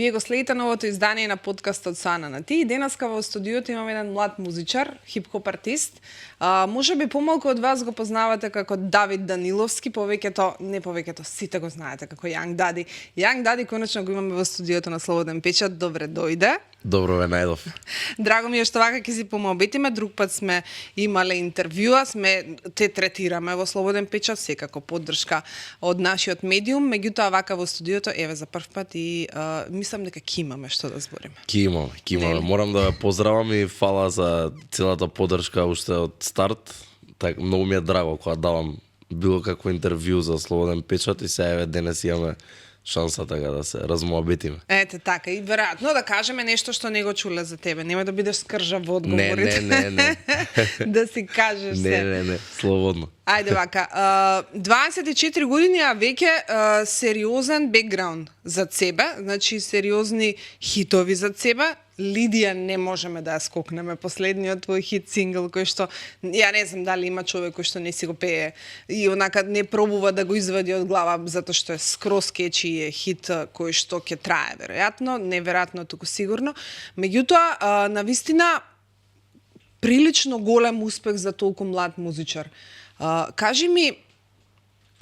Вие го следите новото издание на подкастот Сана на ти. Денеска во студиото имам еден млад музичар, хип-хоп артист. Може би помалку од вас го познавате како Давид Даниловски, повеќето сите го знаете како Young Daddy. Young Daddy конечно го имаме во студиото на Слободен печат. Добре дојде. Добро ве најдов. Драго ми е што вака ќе си помобитиме. Друг пат сме имале интервјуа, те третираме во Слободен печат, секако поддршка од нашиот медиум, меѓутоа вака во студиото еве за прв пат и мислам дека ќе имаме што да збориме. Ќе имаме. Морам да ве поздравам и фала за целата поддршка уште од старт. Так многу ми е драго кога давам било какво интервју за Слободен печат и сега еве денес имаме шанса така да се размоабитиме. Ете така, и веројатно да кажеме нешто што не го чуле за тебе. Нема да бидеш скржав во одговорите. Не. Да си кажеш се. Не, слободно. Ајде вака, 24 години, а веќе сериозен бекграунд зад себе, значи сериозни хитови зад себе. Лидија не можеме да ја скокнеме, последниот твој хит сингл кој што ја не знам дали има човек кој што не си го пее и онака не пробува да го извади од глава затоа што е скроз кечи и е хит кој што ќе трае веројатно, неверојатно туку сигурно. Меѓутоа, навистина прилично голем успех за толку млад музичар. Кажи ми,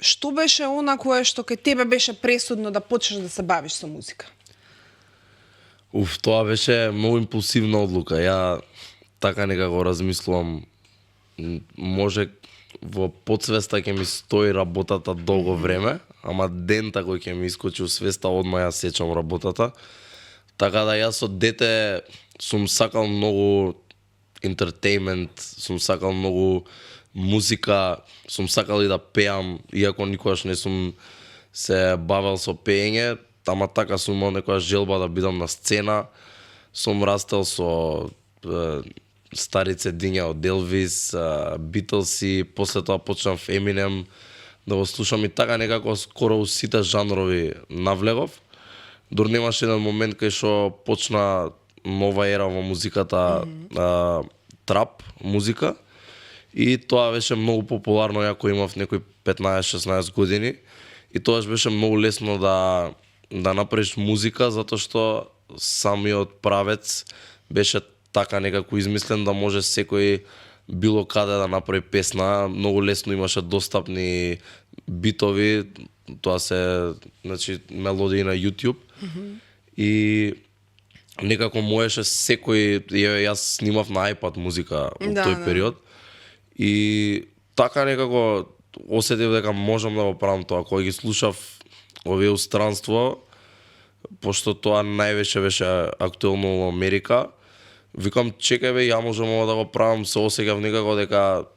што беше она кое што кај тебе беше пресудно да почнеш да се бавиш со музика? Тоа беше многу импулсивна одлука. Ја така некако размислувам, може во подсвеста ќе ми стои работата долго време, ама дента кој ќе ми искочи у свеста одма ја сечам работата. Така да јас од дете сум сакал многу entertainment, сум сакал многу музика, сум сакал и да пеам, иако никогаш не сум се бавел со пеење. Ама така сум имал некоја желба да бидам на сцена. Сум растел со стари цедиња од Елвис, Битлси, после тоа почнав Еминем да го слушам и така некако скоро у сите жанрови навлегов. Дури немаше еден момент кај што почна нова ера во музиката, трап музика. И тоа беше многу популарно, ја кој имав некои 15-16 години. И тоа беше многу лесно да направиш музика, затоа што самиот правец беше така некако измислен да може секој било каде да направи песна. Многу лесно имаше достапни битови, тоа се значи мелодии на YouTube. И некако можеше секој, јас снимав на iPad музика во тој период. И така некако осетив дека можам да го правам тоа. Кога ги слушав овие устранство, пошто тоа највеќе беше актуелно во Америка, викам чекај бе, ја можам да го правам, се осеќав некако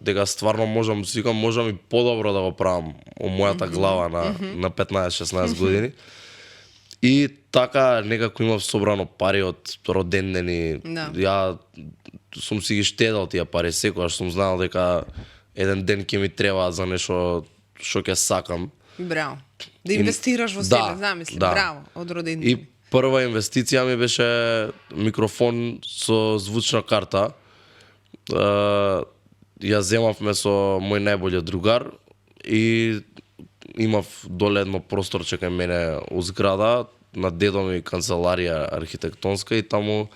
дека стварно можам, викам можам и подобро да го правам во мојата глава на 15-16 години. И така некако имав собрано пари од родендени. Ја сум си ги штедал тие пари секогаш, сум знал дека еден ден ќе ми треба за нешто што ќе сакам. Браво. Да инвестираш во себе, замисли. Браво, од родендени. И прва инвестиција ми беше микрофон со звучна карта. Ја земавме со мој најбољи другар и имав доле едно просторче кај мене у зграда, на дедо ми канцеларија архитектонска и таму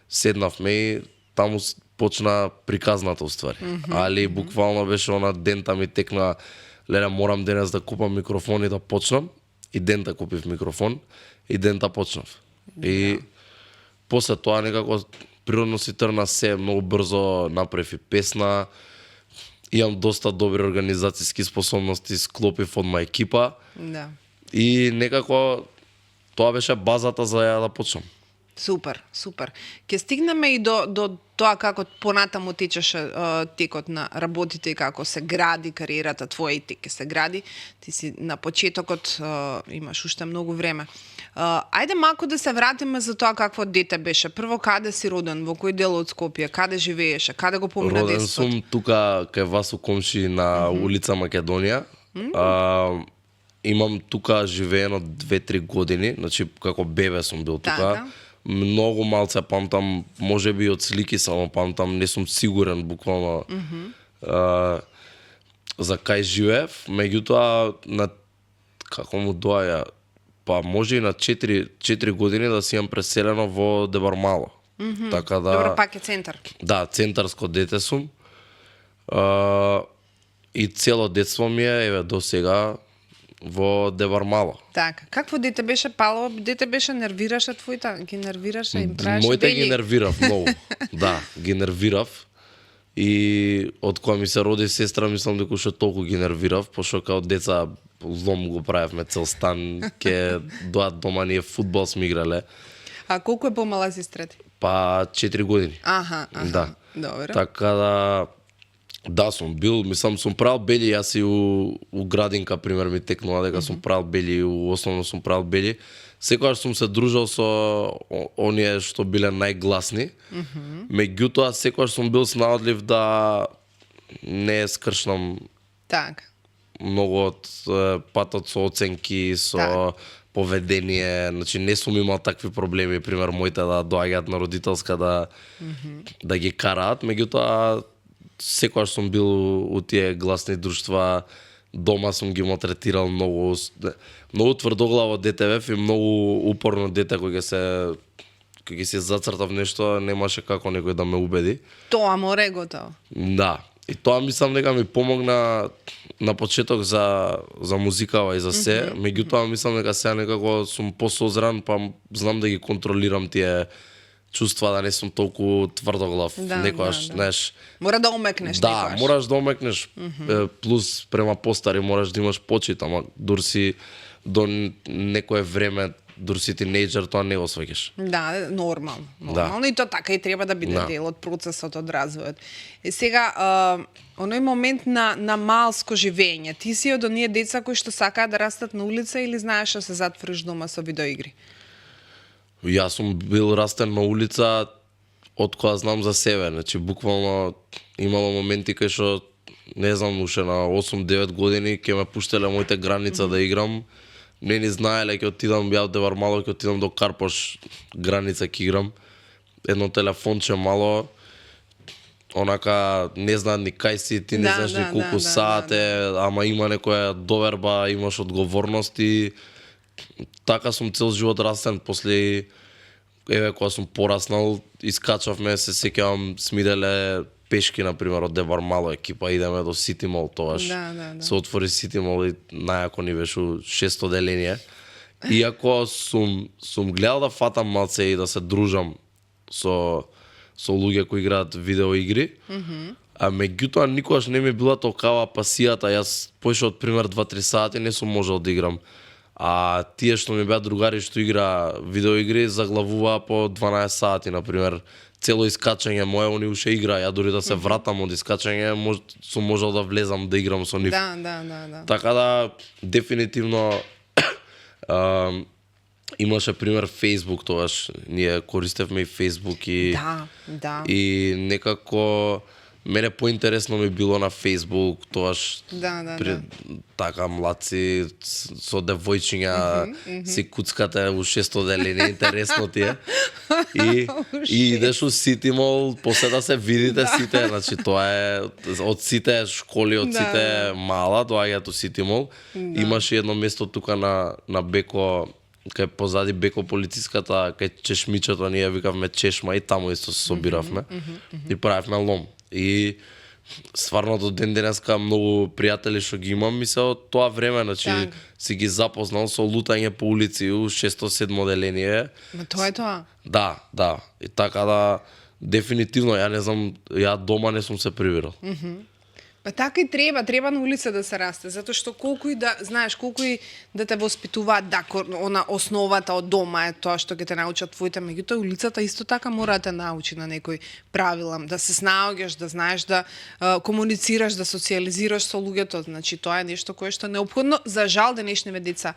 седнавме и таму почна приказната уствари. Али буквално беше она дента ми текна, леле морам денес да купам микрофон и да почнам. И дента купив микрофон и дента почнав. И после тоа некако природно си трна се, многу брзо направив и песна. Имам доста добри организацијски способности, склопив од моја екипа. Да. И некако тоа беше базата за ја да почнам. Супер. Ќе стигнеме и до тоа како понатаму течеше текот на работите и како се гради кариерата твоја и ќе се гради. Ти си на почетокот, имаш уште многу време. Ајде малку да се вратиме за тоа какво дете беше. Прво, каде си роден, во кој дел од Скопје, каде живееше, каде го помина детството? Роден сум тука кај вас у комши на улица Македонија. Имам тука живеено 2-3 години, значи како бебе сум бил тука. Многу малце памтам, може би од слики само памтам, не сум сигурен буквално за кај живеев, меѓутоа како му доаѓа Па може и на 4 години да си имам преселено во Дебармало. Така да Добро, пак е центар. Да, центарско дете сум. И цело детство ми е еве до сега во Дебармало. Така. Какво дете беше пало? Дете беше нервираше твоите, ги нервираше, им правеше Моите бели. ги нервирав многу. Да, ги нервирав. И од кога ми се роди сестра, мислам дека уште толку ги нервирав, пошто као деца злом го правевме цел стан, ке доаат дома, ние фудбал сме играле. А колку е помала сестрата? Па 4 години. Аха. Да. Добро. Така да, сум бил, мислам, сум правил бели, јас и у градинка, пример, ми текнува дека сум правил бели, у основно сум правил бели. Секогаш сум се дружал со оние што биле најгласни. Меѓутоа, секогаш сум бил снаодлив да не скршнам Така. многу од патот со оценки, со поведение, значи не сум имал такви проблеми, пример моите да доаѓаат на родителска да ги караат, меѓутоа секогаш сум бил у тие гласни друштва, дома сум ги малтретирал многу тврдоглаво дете бев и многу упорно дете кој ќе се зацртав нешто, немаше како некој да ме убеди. Тоа море готово. Да. И тоа мислам дека ми помогна на почеток за музикава и за се, меѓутоа мислам дека сега некако сум посозран, па знам да ги контролирам тие чувства, да не сум толку тврдоглав. Некојаш, знаеш, Мора да омекнеш да, некојаш. мораш да омекнеш. Плюс према постари мораш да имаш почит, ама дур си до некое време, дур си тинејџер, тоа не го сваќаш. Да, нормално. Нормално и тоа така и треба да биде дел од процесот од развојот. И сега, оној момент на малско живење, ти си од оние деца кои што сакаат да растат на улица или знаеш да се затвориш дома со видеоигри? Јас сум бил растен на улица од кога знам за себе, значи буквално имало моменти кај што не знам, уште на 8-9 години ќе ме пуштеле моите граница да играм. Не ни знаеле, ќе отидам ја од Девармало, ќе отидам до Карпош, граница ќе играм. Едно телефонче мало, онака не знаат ни кај си, ти не знаеш ни колку саат е, ама има некоја доверба, имаш одговорност и така сум цел живот растен. После, еве, кога сум пораснал, искачавме, се сеќавам, смиделе пешки, например, од Девармало екипа, идеме до Сити Мол тогаш. Се отвори Сити Мол и најако ни беше 600 деление. Иако сум гледал да фатам малце и да се дружам со луѓе кои играат видеоигри, а меѓутоа никогаш не ми била толкава пасијата. Јас поише од пример 2-3 сати не сум можел да играм. А тие што ми беа другари што игра видеоигри заглавуваа по 12 сати, например. Цело искачање мое, они уште игра, ја дури да се вратам од искачање, сум можел да влезам да играм со нив. Да. Така да, дефинитивно имаше пример Facebook, тогаш ние користевме и Facebook и некако мене поинтересно ми било на Facebook, тогаш така младци со девојчиња си куцкате у 600 делени, интересно ти е. И идеш у Сити Мол, после да се видите сите, значи тоа е од сите школи, од сите мала, доаѓаат у Сити Мол. Имаше едно место тука на Беко, кај позади Беко полициската, кај чешмичето, ние викавме чешма и таму исто се собиравме и правевме лом. И стварно до ден денеска многу пријатели што ги имам, се од тоа време, значи си ги запознал со лутање по улици у 607 деление. Ма тоа е тоа. Да. И така да, дефинитивно, ја не знам, ја дома не сум се прибирал. Па така и треба на улица да се расте, затоа што колку и да, знаеш, колку и да те воспитуваат, да, она основата од дома е тоа што ќе те научат твоите, меѓутоа улицата исто така мора да те научи на некои правила, да се снаоѓаш, да знаеш да комуницираш, да социализираш со луѓето, значи тоа е нешто кое што е неопходно, за жал денешниве деца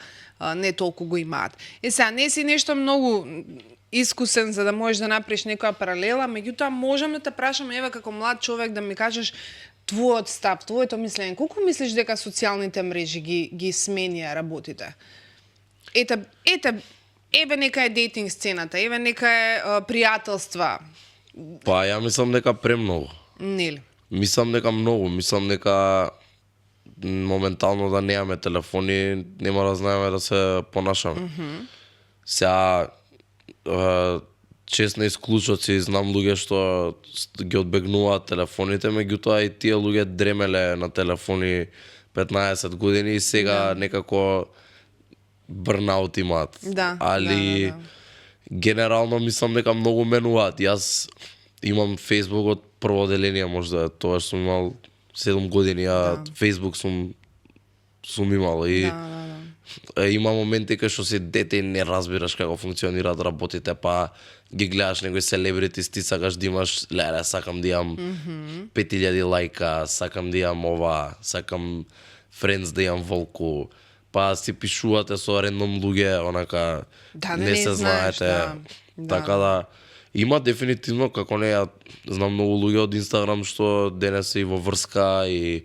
не толку го имаат. Сега не си нешто многу искусен за да можеш да направиш некоја паралела, меѓутоа можам да те прашам, еве како млад човек, да ми кажеш твојот став, твоето мислење, колку мислиш дека социјалните мрежи ги сменија работите? Еве нека е дейтинг сцената, еве нека е пријателства. Па ја мислам дека премногу. Нели? Мислам дека многу, мислам дека моментално да немаме телефони, нема да знаеме да се понашаме. Сега честни исклучоци, знам луѓе што ги одбегнуваат телефоните, меѓутоа и тие луѓе дремеле на телефони 15 години и сега некако бърнаут имаат. Да, Али генерално мислам дека многу менуваат. Јас имам Facebook од прво деление, можда тоа сум имал 7 години, а Facebook сум имал и има моменти кај што си дете и не разбираш како функционираат работите, па ги гледаш некои селебрити, ти сакаш да имаш, леле, сакам да имам 5000 лајка, сакам да имам ова, сакам Friends да имам волку, па си пишувате со рандом луѓе, онака не се знаете. Така да има дефинитивно, како не, ја знам многу луѓе од Инстаграм што денес се и во врска и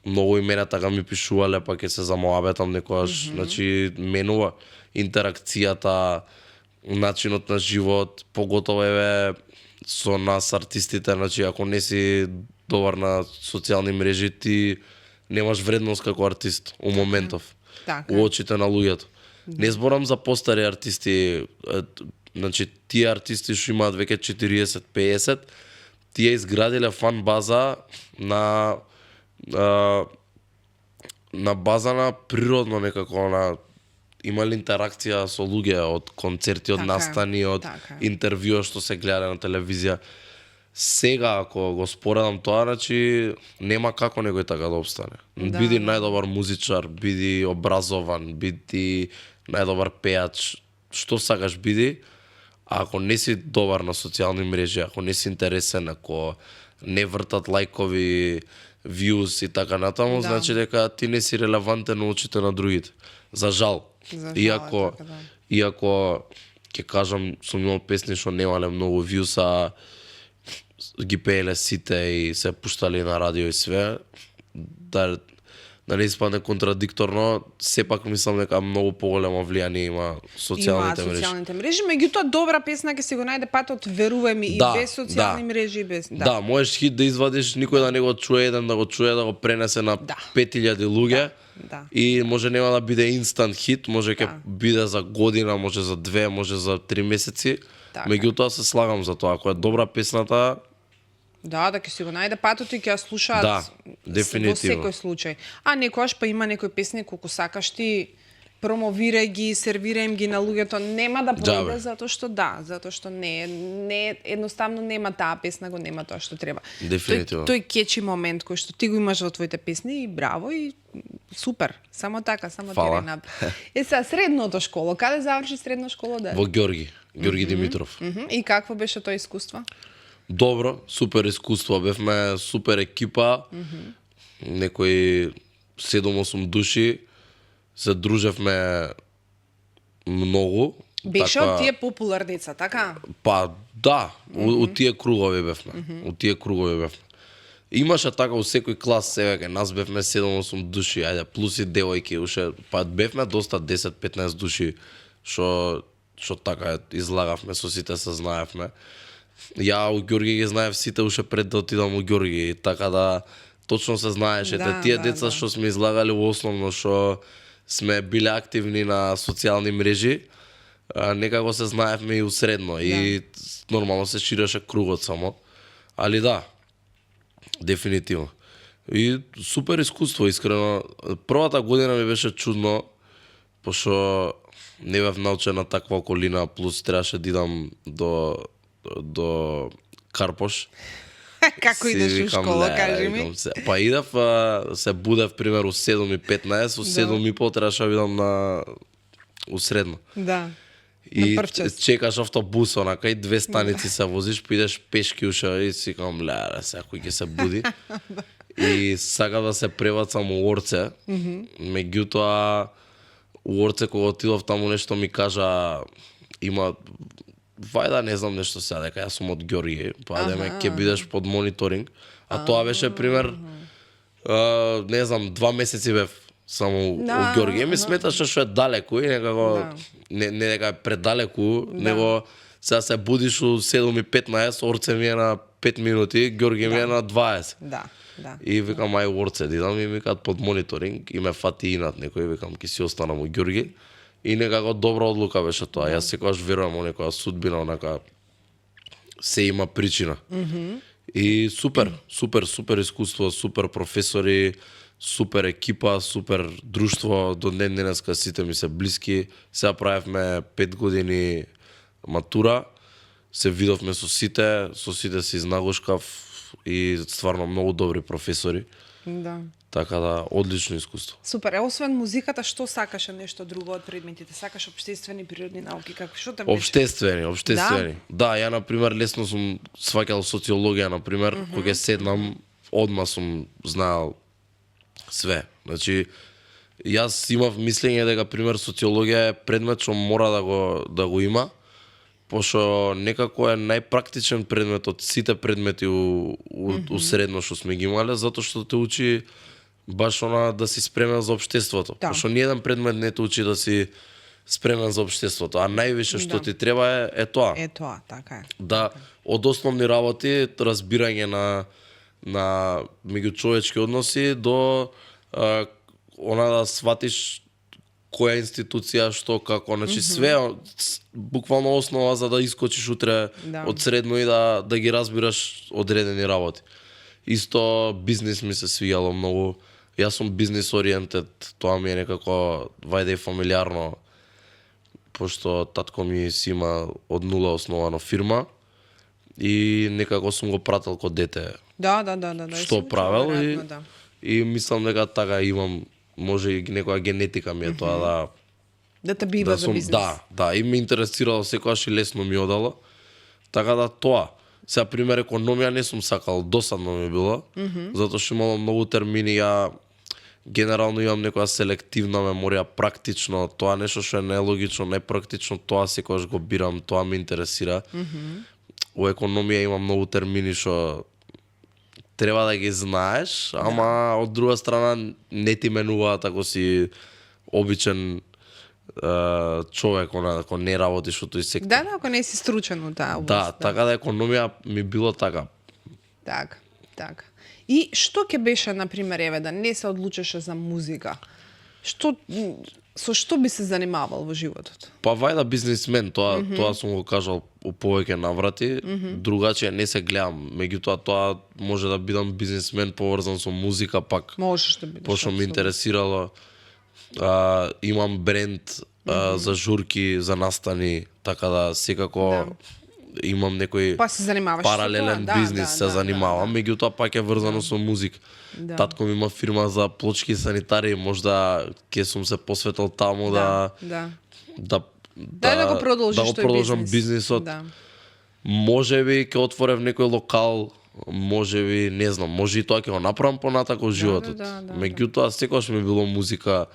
многу имена така ми пишувале, па ќе се замоабетам некојаш, значи менува интеракцијата, начинот на живот, поготово еве со нас артистите, значи ако не си добар на социјални мрежи, ти немаш вредност како артист у моментов, у очите на луѓето. Не зборам за постари артисти, значи тие артисти што имаат веќе 40-50, тие изградиле фан база на база на природно некако, на имали интеракција со луѓе од концерти, од настани, од интервјуа што се гледа на телевизија. Сега ако го споредам тоа, значи нема како некој така да обстане. Биди најдобар музичар, биди образован, биди најдобар пејач, што сакаш биди, а ако не си добар на социјални мрежи, ако не си интересен, ако не вртат лајкови, views и така натаму, значи дека ти не си релевантен на очите на другите. За жал. Иако ќе кажам, сум имал песни што немале многу views, а ги пееле сите и се пуштали на радио и све, да не испадне контрадикторно, сепак мислам дека многу поголемо влијание има социјалните мрежи. Социјалните мрежи, меѓутоа добра песна ќе се го најде патот, верувај ми, и без социјални мрежи, без Да, можеш хит да извадиш, никој да не го чуе, еден да го чуе, да го пренесе на 5000 луѓе. И може нема да биде инстант хит, може ќе биде за година, може за 2, може за 3 месеци. Меѓутоа се слагам за тоа, ако е добра песната, да ќе си го најде патот и ќе ја слушаат во секој случај. А некојаш па има некои песни колку сакаш ти, промовирај ги, сервирај им ги на луѓето, нема да пројде затоа што не едноставно нема таа песна, го нема тоа што треба. Дефинитивно. Тој кечи момент кој што ти го имаш во твоите песни и браво и супер. Само така, само тери напред. Сега средното школо, каде заврши средна школа да? Во Ѓорги Димитров. И какво беше тоа искуство? Добро, супер искуство, бевме супер екипа, некои 7-8 души, се дружевме многу. Беше од тие популар деца, така? Па да, у тие кругови бевме. Имаше така у секој клас, сега кај нас бевме 7-8 души, ајде, плюс и девојки, уште, па бевме доста 10-15 души, што така излагавме, со сите се знаевме. Ја у Ѓорги ги знаев сите уште пред да отидам у Ѓорги, така да точно се знаеше. Тие деца што сме излагали во основно, што сме биле активни на социјални мрежи, некако се знаевме и усредно и нормално се ширеше кругот само. Али да, дефинитивно. И супер искуство, искрено. Првата година ми беше чудно, пошто не бев научен на таква околина, плюс требаше да идам до Карпош. Како идеш у школа, кажи ми? Па идев, се будев примеру 7:15, у 7:30 требаше да видам у средно. Да. И чекаш автобус, онака и 2 станици се возиш, пидеш пешки уша и си кажам, леле, сега кој ќе се буди. И сакав да се пребацам у Орце, меѓутоа у Орце кога отидов таму нешто ми кажа, има вајда не знам нешто сега, дека јас сум од Ѓорги, па деме ќе бидеш под мониторинг, а тоа беше пример, не знам, 2 месеци бев само у Ѓорги, ми сметаше што е далеку и некако, не дека е предалеку, него Сега се будиш у 7:15, Орце ми е на 5 минути, Ѓорги ми е на 20. Да, да. И викам, ај Орце, идам и ми кажат под мониторинг и ме фати инат некој, викам, ки си останам у Ѓорги. И некако добра одлука беше тоа. Јас секогаш верувам во некоја судбина, онака се има причина. И супер искуство, супер професори, супер екипа, супер друштво, до ден денеска сите ми се блиски. Сега правевме 5 години матура, се видовме со сите се изнагошкав и стварно многу добри професори. Да. Така да, одлично искуство. Супер. Освен музиката, што сакаше нешто друго од предметите? Сакаш обштествени природни науки, како што те влече? Обштествени. Да, ја на пример лесно сум сваќал социологија, на пример, кога ќе седнам, одма сум знаел све. Значи, јас имав мислење дека пример социологија е предмет што мора да го има, пошто некако е најпрактичен предмет од сите предмети у средно што сме ги имале, затоа што те учи баш она да си спремен за општеството. Да. Пошто ниеден предмет не те учи да си спремен за општеството, а највише што ти треба е тоа. Е тоа, така е. Да, од основни работи, разбирање на меѓучовечки односи до она да сватиш која институција, што, како, значи све буквално основа за да искочиш утре од средно и да ги разбираш одредени работи. Исто бизнис ми се свијало многу. Јас сум бизнис ориентед, тоа ми е некако вајде и фамилиарно, пошто татко ми си има од нула основано фирма и некако сум го прател ко дете. Да. Што правел и мислам дека така имам, може и некоја генетика ми е тоа да те бива за бизнес. Да, и ме интересирало секогаш и лесно ми одало. Така да тоа. Сега пример економија не сум сакал, досадно ми било, затоа што имало многу термини, ја генерално имам некоја селективна меморија, практично, тоа нешто што е нелогично, непрактично, тоа секогаш го бирам, тоа ме интересира. У економија има многу термини што треба да ги знаеш, ама од друга страна не ти менуваат ако си обичен човек, ако не работиш во тој сектор. Да, ако не си стручен во таа област. Да, така да економија ми било така. Така. И што ќе беше, например, еве, да не се одлучеше за музика? Со што би се занимавал во животот? Па вајда бизнисмен, тоа сум го кажал у повеќе наврати, другаче не се гледам. Меѓутоа тоа може да бидам бизнисмен поврзан со музика пак. Можеш да бидеш. Пошто ме интересирало, имам бренд за журки, за настани, така да секако имам некој паралелен бизнис, се занимавам, меѓутоа пак е врзано со музика. Татко ми има фирма за плочки и санитари, можда ќе сум се посветил таму да го продолжам бизнисот. Можеби ќе отворев некој локал, можеби, не знам, може и тоа ќе го направам понатако во животот. Меѓутоа секогаш ми било музика.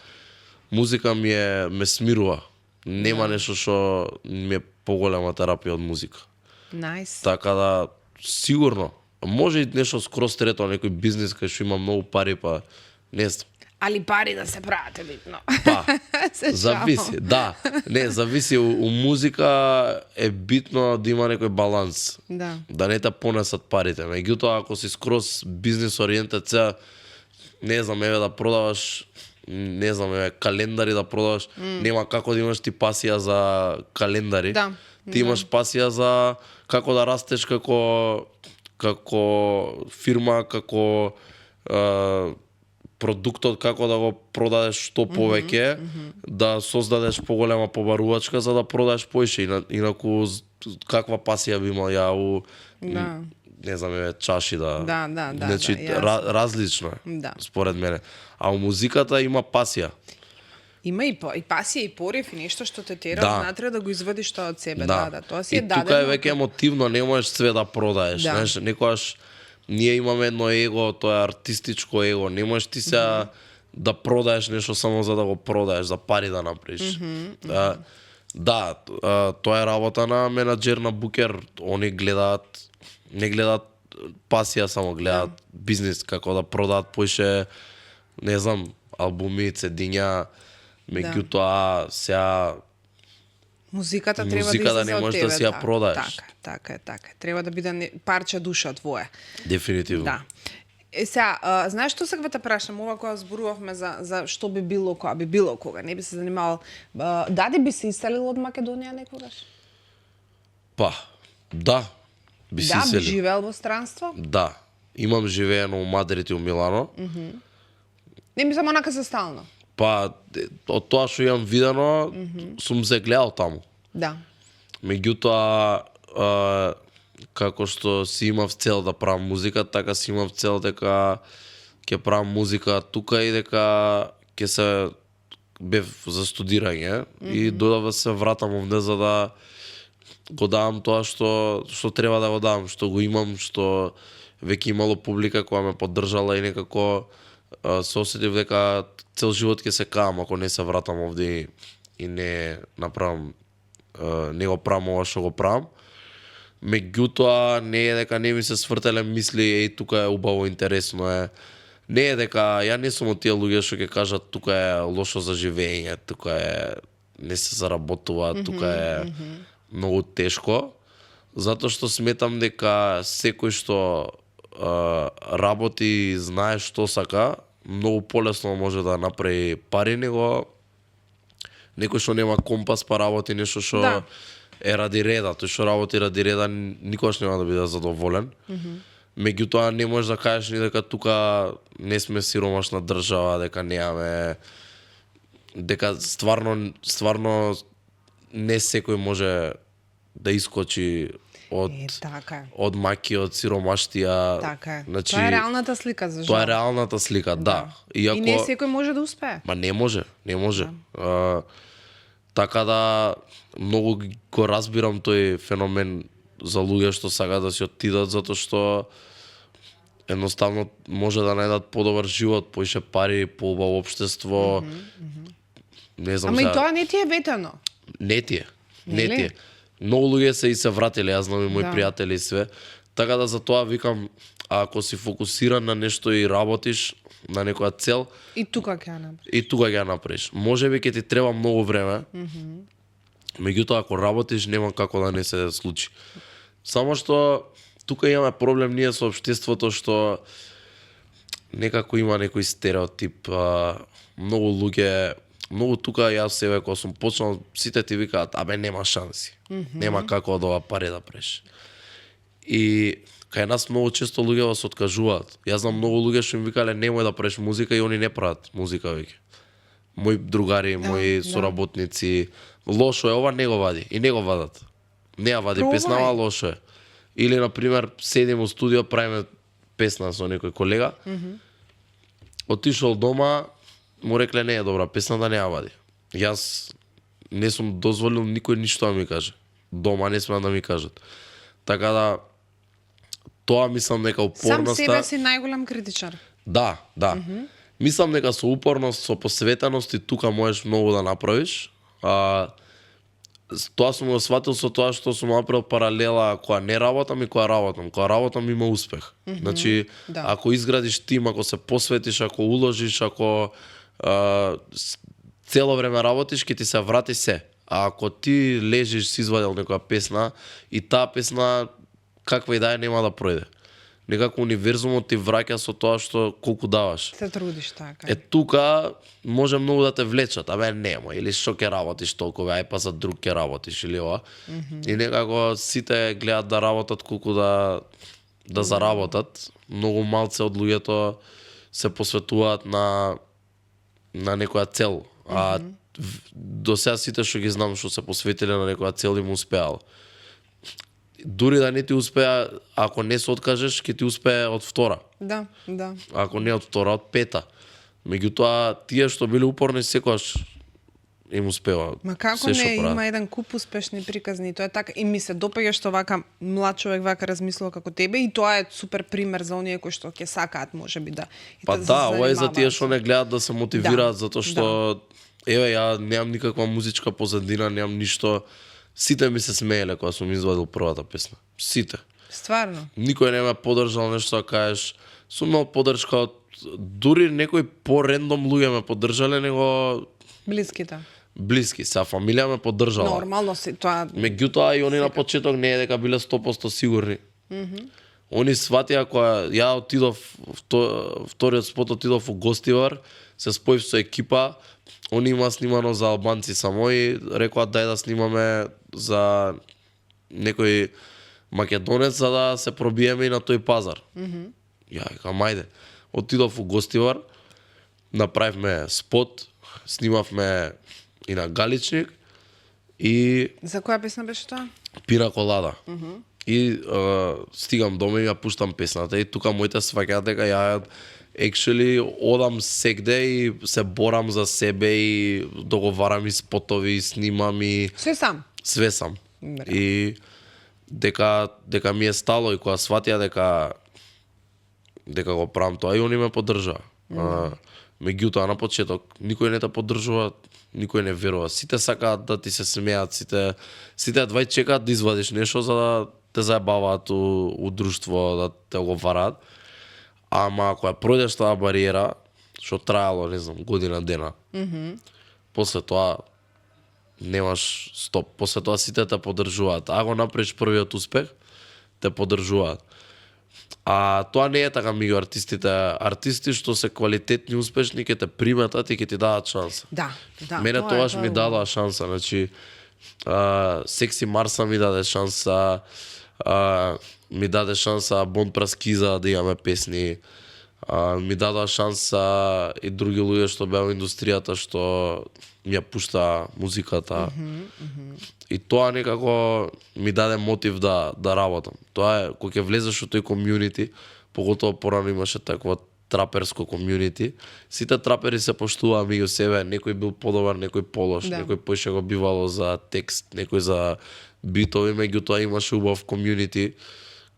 Музика ме смирува. Нема нешто што ми е поголема терапија од музика. Така да, сигурно. Може и нешто скроз трето, некој бизнес кај што има многу пари, па не знам. Али пари да се прават е битно. Па, зависи, да. Не, зависи. У музика е битно да има некој баланс. Да не те понесат парите. Меѓутоа, ако си скроз бизнес ориентет, сега, не знам, еве да продаваш, не знам, календари да продаваш, нема како да имаш ти пасија за календари. Ти имаш пасија за како да растеш како фирма, како продуктот, како да го продадеш што повеќе, да создадеш поголема побарувачка за да продадеш поише. Инаку каква пасија би имал ја у не знам, чаши значи различно е, според мене. А у музиката има пасија. Има и пасија и порив и нешто што те тера внатре да го извадиш тоа од себе. Тоа си е дадено. И тука е веќе емотивно, не можеш све да продаеш. Знаеш, некогаш ние имаме едно его, тоа е артистичко его. Не можеш ти се да продаеш нешто само за да го продаеш, за пари да направиш. Тоа е работа на менаџер, на букер. Они не гледаат пасија, само гледаат бизнис, како да продаат поише, не знам, албуми, цедиња, меѓутоа сега Музиката треба Музиката да излезе не од можеш тебе. да си ја продаеш. Така е. Треба да биде парче душа твоја. Дефинитивно. Да. Сега, знаеш што сега те прашам, ова кога зборувавме за што би било, кога би било, кога не би се занимавал, дади би се иселил од Македонија некогаш? Па, да. Би се Да, би иселил. живеел во странство? Да. Имам живеено у Мадрид и у Милано. Не ми само онака за стално. Па, од тоа што имам видено, сум се гледал таму. Да. Меѓутоа, како што си имав цел да правам музика, така си имав цел дека ќе правам музика тука и дека ќе се бев за студирање и додава се вратам овде за да го давам тоа што треба да го давам, што го имам, што веќе имало публика која ме поддржала и некако се осетив дека цел живот ќе се каам ако не се вратам овде и не направам не го правам ова што го правам. Меѓутоа не е дека не ми се свртеле мисли еј тука е убаво, интересно е. Не е дека ја не сум од тие луѓе што ќе кажат тука е лошо за живење, тука е не се заработува, тука е многу тешко, затоа што сметам дека секој што работи и знае што сака, многу полесно може да направи пари него некој што нема компас па работи нешто што Да. е ради реда, тој што работи ради реда никош нема да биде задоволен. Меѓутоа не можеш да кажеш ни дека тука не сме сиромашна држава, дека немаме, дека стварно не секој може да искочи од Така е. од маки, од сиромаштија. Така е. Значи, Тоа е реалната слика за жал. тоа е реалната слика, да. Иако И не секој може да успее. Ма не може. Така да многу го разбирам тој феномен за луѓе што сакаат да си отидат затоа што едноставно може да најдат подобар живот, поише пари, поубаво општество. Не знам Ама и сега. тоа не ти е ветено. Не ти е. Не Нели? ти е. Многу луѓе се и се вратиле, јас знам и мои Да. пријатели и све. Така да за тоа викам, ако си фокусиран на нешто и работиш на некоја цел, И тука ќе ја направи. и тука ќе ја направиш. Можеби ќе ти треба многу време. Меѓутоа ако работиш нема како да не се случи. Само што тука имаме проблем ние со општеството што некако има некој стереотип, многу луѓе, многу тука јас себе кога сум почнал, сите ти викаат, абе нема шанси. Нема како од ова пари да преш. И кај нас многу често луѓе се откажуваат. Јас знам многу луѓе што им викале немој да преш музика и они не прават музика веќе. Мои другари, мои соработници, лошо е ова, не го вади и не го вадат. Не ја вади Пробај. песна, ама лошо е. Или на пример седим во студио, правиме песна со некој колега. Отишол дома, му рекле не е добра песна, да не ја вади. Јас не сум дозволил никој ништо да ми каже. Дома не смеам да ми кажат. Така да тоа мислам дека Сам упорноста... себе си најголем критичар. Да. Мислам дека со упорност, со посветеност и тука можеш многу да направиш. Тоа сум го сватил со тоа што сум направил паралела која не работам и која работам. Која работам има успех. Значи, Да. ако изградиш тим, ако се посветиш, ако уложиш, ако цело време работиш, ќе ти се врати се. А ако ти лежиш, си извадил некоја песна и таа песна каква и да е нема да пројде. Некако универзумот ти враќа со тоа што колку даваш. Се трудиш така. Е тука може многу да те влечат, абе нема, или што ќе работиш толку, ај па за друг ќе работиш или ова. И некако сите гледаат да работат колку да заработат. Многу малце од луѓето се посветуваат на некоја цел. А до сега сите што ги знам што се посветиле на некоја цел им успеало. Дури да не ти успеа, ако не се откажеш, ќе ти успее од втора. Да. Ако не од втора, од пета. Меѓутоа, тие што биле упорни секогаш им успева. Ма како се што не, прават. има еден куп успешни приказни, тоа е така и ми се допаѓа што вака млад човек вака размислува како тебе и тоа е супер пример за оние кои што ќе сакаат можеби да и Па се да, ова е за занимаваат тие со- што не гледаат да се мотивираат затоа што еве ја немам никаква музичка позадина, немам ништо. Сите ми се смееле кога сум извадил првата песна. Сите. Стварно. Никој не ме поддржал нешто да кажеш. Сум имал поддршка од дури некои по-рендом луѓе ме поддржале него Блиските. блиски. Сега фамилија ме поддржала. Нормално си тоа. Меѓутоа и они на почеток не е дека биле 100% сигурни. Они сватија кога ја отидов вториот спот отидов у Гостивар, се споив со екипа, они има снимано за албанци само и рекоа дај да снимаме за некој македонец за да се пробиеме и на тој пазар. Ја викам ајде. Отидов у Гостивар, направивме спот, снимавме и на Галичник и За која песна беше тоа? Пина колада. И стигам дома и ја пуштам песната и тука моите сваќаат дека ја actually одам сегде и се борам за себе и договарам и спотови, и снимам и Се сам. све сам. Браво. И дека ми е стало и кога сватија дека го правам тоа и они ме поддржаа. Меѓутоа на почеток никој не те поддржува, никој не верува. Сите сакаат да ти се смеат, сите едва чекаат да извадиш нешто за да те заебаваат у друштво, да те оговараат. Ама ако ја пројдеш таа бариера, што траело, не знам, година дена. После тоа немаш стоп. После тоа сите те поддржуваат. Ако направиш првиот успех, те поддржуваат. А тоа не е така меѓу артистите. Артисти што се квалитетни, успешни, ќе те приметат и ќе ти дадат шанса. Да. Мене тогаш ми дадоа шанса, значи Секси Марса ми даде шанса, ми даде шанса Бон Праскиза да имаме песни, ми дадоа шанса и други луѓе што беа во индустријата што ми ја пушта музиката. И тоа некако ми даде мотив да работам. Тоа е кога ќе влезеш во тој комјунити, поготово порано имаше такво траперско комјунити. Сите трапери се поштуваа меѓу себе, некој бил подобар, некој полош, некој поише го бивало за текст, некој за битови, меѓутоа имаше убав комјунити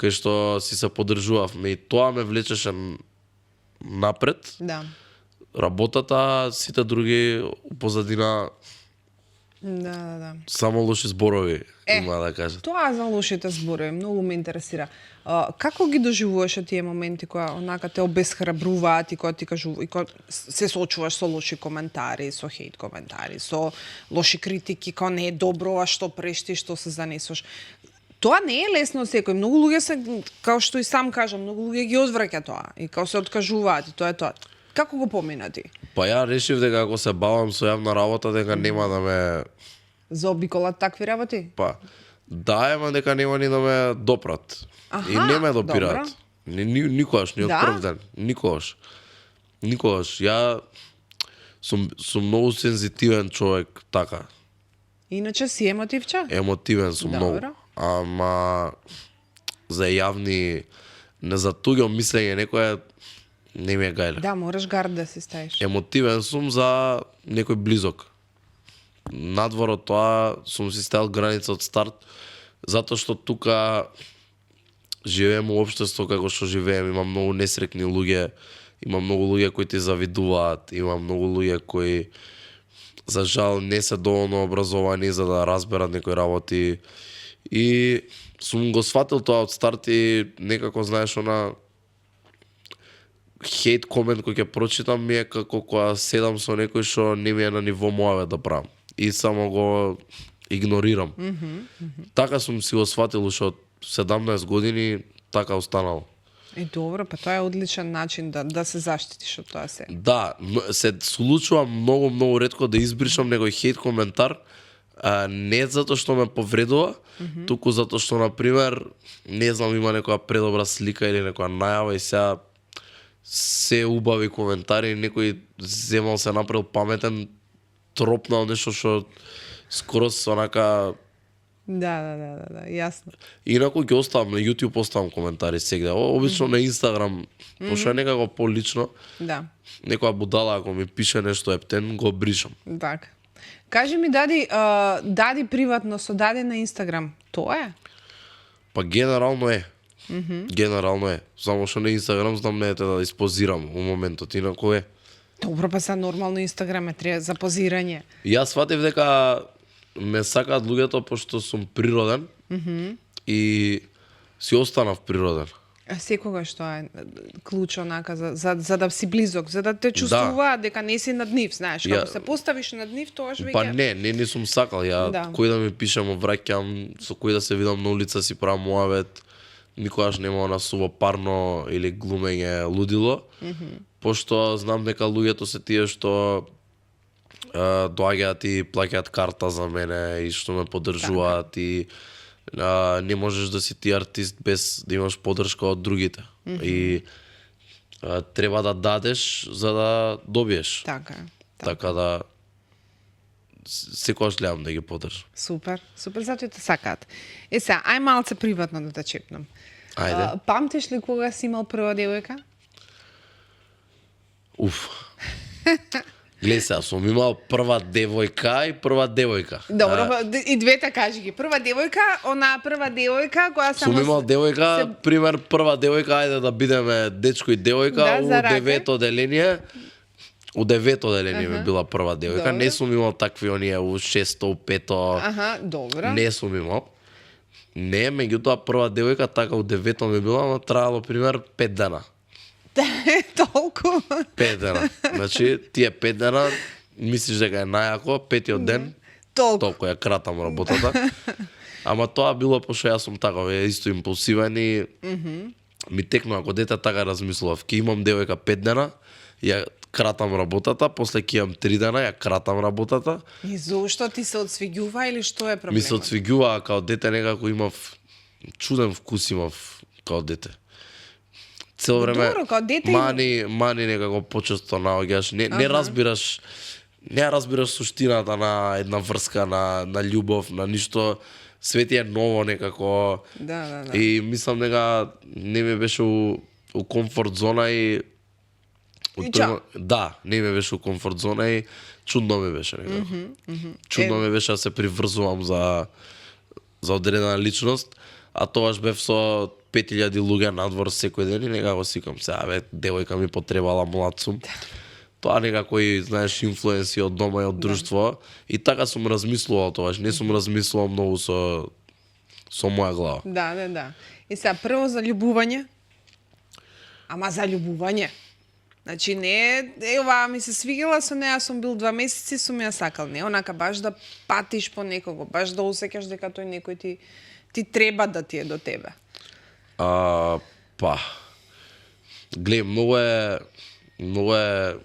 кај што си се поддржувавме и тоа ме влечеше напред. Да. Работата, сите други позадина Да. само лоши зборови има да кажат. Тоа за лошите зборови многу ме интересира. Како ги доживуваш тие моменти кога онака те обесхрабруваат и кога ти кажу и кога се соочуваш со лоши коментари, со хейт коментари, со лоши критики, кога не е добро, а што прешти, што се занесуваш. Тоа не е лесно секој. Многу луѓе се, као што и сам кажам, многу луѓе ги одвраќа тоа и као се откажуваат и тоа е тоа. Како го помина ти? Па ја решив дека ако се бавам со јавна работа, дека нема да ме Заобиколат такви работи? па да, ема дека нема ни да ме допрат. И не ме допираат. Никогаш, ни од прв ден. Никогаш. Ја сум многу сензитивен човек, така. Иначе си емотивче? Емотивен сум многу. Ама за јавни не за туѓо мислење некој не ми е гајле. Да, мораш гард да си ставиш. Емотивен сум за некој близок. Надвор од тоа сум си ставил граница од старт, затоа што тука живеем во општество како што живеем, има многу несрекни луѓе, има многу луѓе кои ти завидуваат, има многу луѓе кои за жал не се доволно образовани за да разберат некои работи. И сум го сватил тоа од старт и некако знаеш она хейт комент кој ќе прочитам ми е како кога седам со некој што не ми е на ниво мојаве да правам. И само го игнорирам. Така сум си го сватил уште од 17 години, така останало. Добро, па тоа е одличен начин да се заштитиш од тоа се. Да, се случува многу ретко да избришам некој хейт коментар, не затоа што ме повредува, туку затоа што, например, не знам, има некоја предобра слика или некоја најава и сега се убави коментари, некој земал се направил паметен, тропнал нешто што скоро онака. Да, јасно. Инаку ќе оставам на YouTube, оставам коментари сегде. Обично на Instagram, пошто е некако полично. Да. Некоја будала ако ми пише нешто ептен, го бришам. Така. Кажи ми, дади приватно со дади на Instagram, тоа е? Па генерално е. Генерално е. Само што на Instagram знам не да испозирам во моментот, инаку е. Добро, па са нормално Instagram е треба за позирање. Јас сватив дека ме сакаат луѓето пошто сум природен и си останав природен. А секогаш тоа е клуч онака за да си близок, за да те чувствуваат дека не си над нив, знаеш, како се поставиш над нив, тогаш веќе Па не сум сакал. Ја кој да ми пише му враќам, со кој да се видам на улица си правам муавет. Никогаш нема она сувопарно или глумење лудило. Пошто знам дека луѓето се тие што доаѓаат и плаќаат карта за мене и што ме поддржуваат и не можеш да си ти артист без да имаш поддршка од другите. И треба да дадеш за да добиеш. Така да секогаш гледам да ги поддржам. Супер, затоа те сакаат. Сега, ај малце приватно да те чепнам. Ајде. Памтиш ли кога си имал прва девојка? Уф. Гледај сега, сум имал прва девојка и прва девојка. Добро, и двете кажи ги. Прва девојка, она прва девојка која сум имал девојка, пример прва девојка, ајде да бидеме дечко и девојка, у девето деление. У девето деление ми била прва девојка. Не сум имал такви оние у шесто, у пето. Добро. Не сум имал. Не, меѓутоа прва девојка така у девето ми била, но траело пример 5 дена. Толку. 5 дена. Значи, тие 5 дена мислиш дека е најако, петиот ден толку ја кратам работата. Ама тоа било пошто јас сум таков, исто импулсивен и ми текнува ако дете така размислував. Ке имам девојка 5 дена, ја кратам работата, после ќе имам 3 дена, ја кратам работата. И зошто ти се одсвиѓува или што е проблемот? Ми се одсвиѓува, као дете некако имав чуден вкус имав као дете. Цело време мани некако почесто наоѓаш, не разбираш суштината на една врска, на љубов, на ништо. Све ти е ново некако. Да. И мислам дека не ми беше у комфорт зона и да, не ми беше у комфорт зона и чудно ми беше некако. Чудно ми беше да се приврзувам за одредена личност, а тогаш бев со 5000 луѓе надвор секој ден и некако сикам се, девојка ми потребала, млад сум. Тоа некако и, знаеш, инфлуенси од дома и од друштво. И така сум размислувал тогаш, не сум размислувал многу со моја глава. Да. И сега прво за љубување. Ама за љубување. Значи не оваа ми се свигела со неа, сум бил 2 месеци, сум ја сакал. Не онака баш да патиш по некого, баш да осеќаш дека тој некој ти треба да ти е до тебе. Па. Глеј, многу е Многу е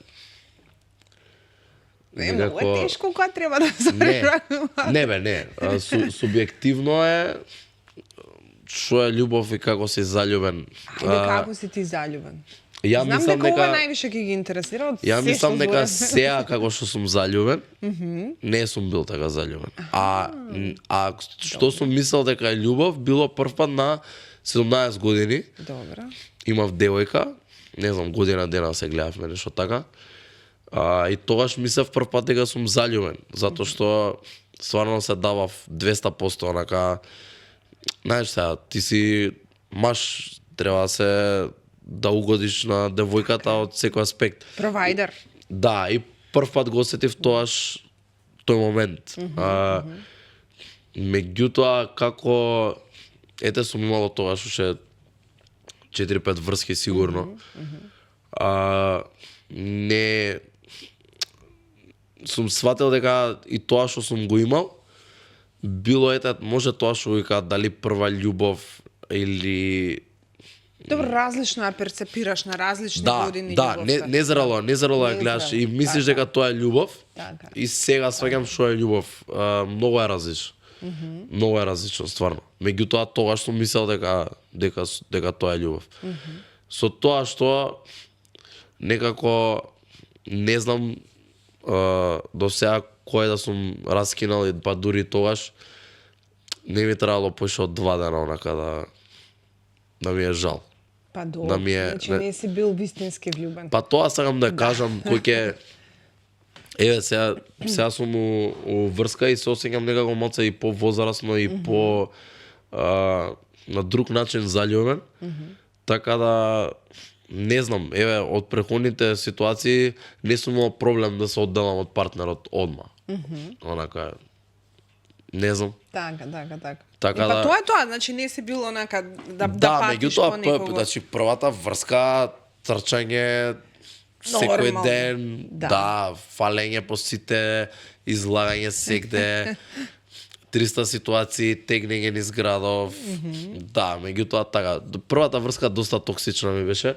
тешко кога треба да се преракува. Не. Субјективно е што е љубов и како си заљубен. Како си ти заљубен? Ја Знам дека ова највише ќе ги интересира од Ја мислам дека сега како што сум заљубен, не сум бил така заљубен. А што сум мислел дека е љубов, било првпат на 17 години. Добро. Имав девојка, не знам, година дена се гледавме нешто така. И тогаш мислев првпат дека сум заљубен, затоа што стварно се давав 200%, онака, знаеш сега, ти си маж, треба да угодиш на девојката од секој аспект. Провайдер. Да, и првпат го осетив тој момент. Меѓутоа, како ете сум имало тогаш уште 4-5 врски сигурно. Не сум сватил дека и тоа што сум го имал било може тоа што вика дали прва љубов или Добро, различно ја перцепираш на различни години љубовта. Да, незрело ја гледаш и мислиш дека тоа е љубов. И сега сваќам што е љубов. Многу е различно. Многу е различно стварно. Меѓутоа тогаш сум мислел дека тоа е љубов. Со тоа што некако не знам до сега кој да сум раскинал и па дури тогаш не ми требало поише од 2 дена онака да ми е жал. Па добро, значи не си бил вистински влюбен. Па тоа сакам да кажам кој ќе сега сум у врска и се осеќам некако малце и повозрасно и по на друг начин заљубен. Така да не знам, од претходните ситуации не сум имал проблем да се одделам од партнерот одма. Онака Не знам. Така. Така И па да- тоа е тоа, значи не си бил онака да Да, патиш меѓутоа, по некого. значи првата врска, трчање секој Нормално. ден, Да. фалење по сите, излагање секде, 300 ситуации, тегнење низ градов. Да, меѓутоа така, првата врска доста токсична ми беше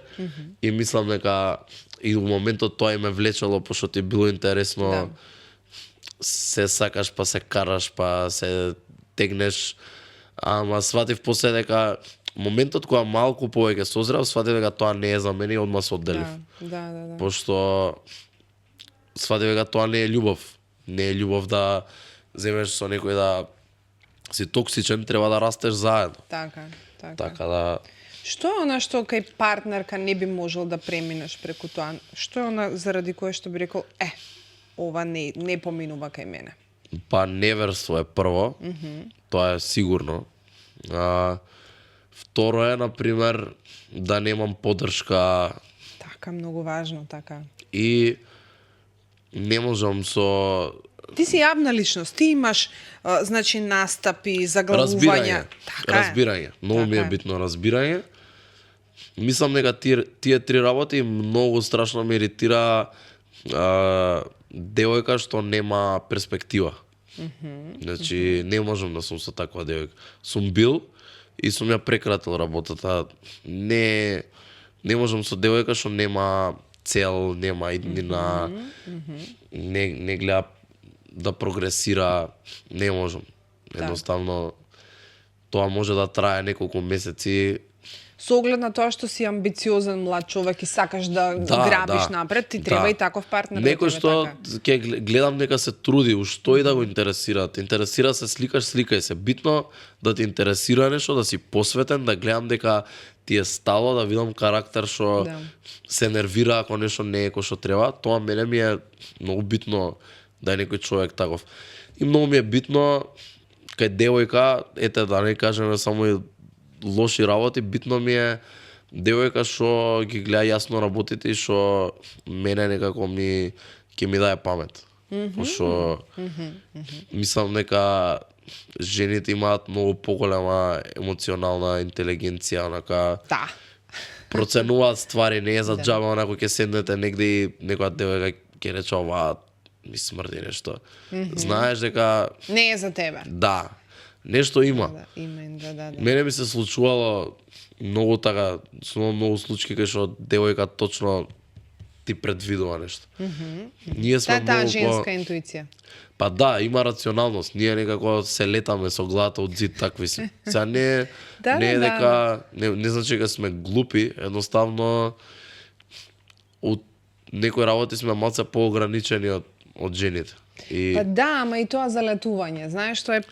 и мислам дека и во моментот тоа и ме влечело пошто ти било интересно. Да. Се сакаш, па се караш, па се тегнеш, ама сватив после дека моментот кога малку повеќе созрев, сватив дека тоа не е за мене и одма се одделив. Да. Пошто сватив дека тоа не е љубов. Не е љубов да земеш со некој да си токсичен, треба да растеш заедно. Така. Така да Што е она што кај партнерка не би можел да преминеш преку тоа? Што е она заради кое што би рекол, ова не поминува кај мене? па неверство е прво. Тоа е сигурно. Второ е, например, да немам поддршка Така, многу важно, така. и не можам со Ти си јавна личност, ти имаш значи настапи, заглавувања. разбирање. Така е. Разбирање. Многу ми е Така е. битно разбирање. Мислам дека тие три работи многу страшно ме иритира девојка што нема перспектива. Значи, не можам да сум со таква девојка. Сум бил и сум ја прекратил работата. Не можам со девојка што нема цел, нема иднина, не гледа да прогресира, не можам. Едноставно, тоа може да трае неколку месеци. Со оглед на тоа што си амбициозен млад човек и сакаш да грабиш напред, ти треба и таков партнер. Некој да тебе, што така. ќе гледам дека се труди, ушто и да го интересира. Те интересира се сликаш, сликај се. Битно да те интересира нешто, да си посветен, да гледам дека ти е стало, да видам карактер што Да. се нервира ако нешто не е кој што треба. Тоа мене ми е многу битно да е некој човек таков. И многу ми е битно кај девојка, ете да не кажеме само и лоши работи, битно ми е девојка што ги гледа јасно работите и што мене некако ќе ми даде памет. Пошто мислам дека жените имаат многу поголема емоционална интелигенција, онака Да. проценуваат ствари, не е за џаба, онако ќе седнете негде и некоја девојка ќе рече ова ми смрди нешто. Знаеш дека Не е за тебе. да, нешто има. Да, имен, да. Мене ми се случувало многу така, со многу случаи кај што девојка точно ти предвидува нешто. Ние сме Таа многу женска интуиција. Па да, има рационалност. Ние некако се летаме со главата од зид, такви си. Сега не Да, не е да, дека не значи дека сме глупи, едноставно од некои работи сме малце поограничени од жените. И Па да, ама и тоа за летување. Знаеш, тоа е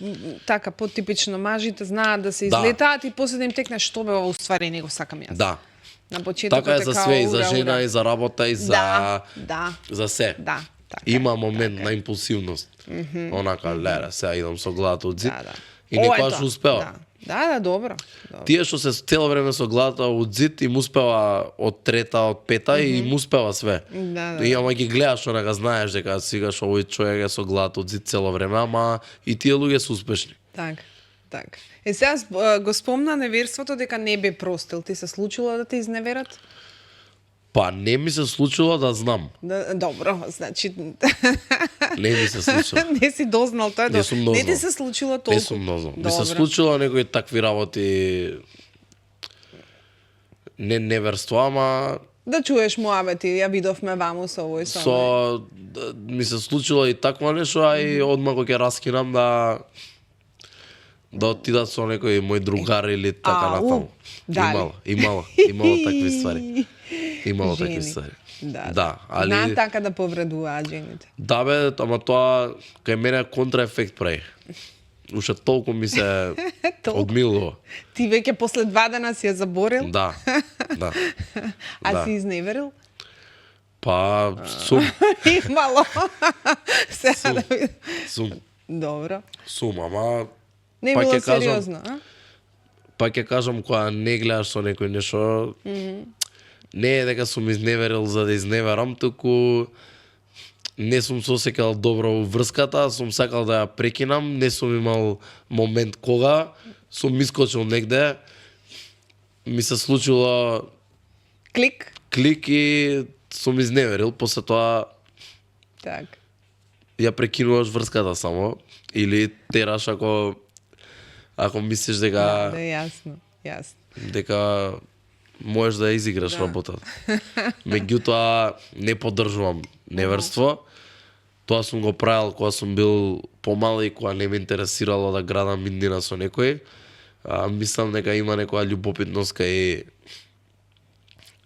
така потипично, мажите знаат да се Да. излетаат и после да им текне што бе, уствари не го сакам јас. да, На почетокот така е за као, све, и за ура, жена, ура. и за работа, и Да. за се. Да, така. Има момент на импулсивност. Онака, лера, сега идам со главата од зид. Да. И Ова е некогаш тоа. успева. Да, добро. Тие што се цело време со главата од зид им успева од трета, од пета и им успева све. Да. И ама ги гледаш, онака знаеш дека сигаш овој човек е со главата од зид цело време, ама и тие луѓе се успешни. Така. Сега го спомна неверството дека не бе простил. Ти се случило да те изневерат? Па не ми се случило да знам. Добро, значи Не ми се случило. не си дознал тоа. Не сум Не дознал. ти се случило толку. Не сум дознал. Ми се Добро. случило некои такви работи не неверство, ама Да чуеш муабети, ја видовме ваму со овој со. ми се случило и такво нешто, а и одма кога ќе раскинам да отидат со некој мој другар или така Ау, натаму. дали? Имало такви ствари. Имало такви Жени. ствари. Да. Да, али Знаат така да повредуваат жените. да бе, ама тоа кај мене контраефект прави. Уште толку ми се Толку. одмилува. Ти веќе после 2 дена си ја заборил? Да. А да. си изневерил? Па сум, Имало. Сега да видим. сум, Добро. ама Не Па било ќе кажам- сериозно, а? па ќе кажам кога не гледаш со некој нешто, не е дека сум изневерил за да изневерам, туку не сум се осеќал добро во врската, сум сакал да ја прекинам, не сум имал момент кога, сум искочил негде, ми се случило Клик. клик и сум изневерил, после тоа Так. ја прекинуваш врската само, или тераш ако мислиш дека Да, јасно. дека можеш да ја изиграш работата. Меѓутоа не поддржувам неверство. Тоа сум го правил кога сум бил помал и кога не ме интересирало да градам иднина со некој. Мислам дека има некоја љубопитност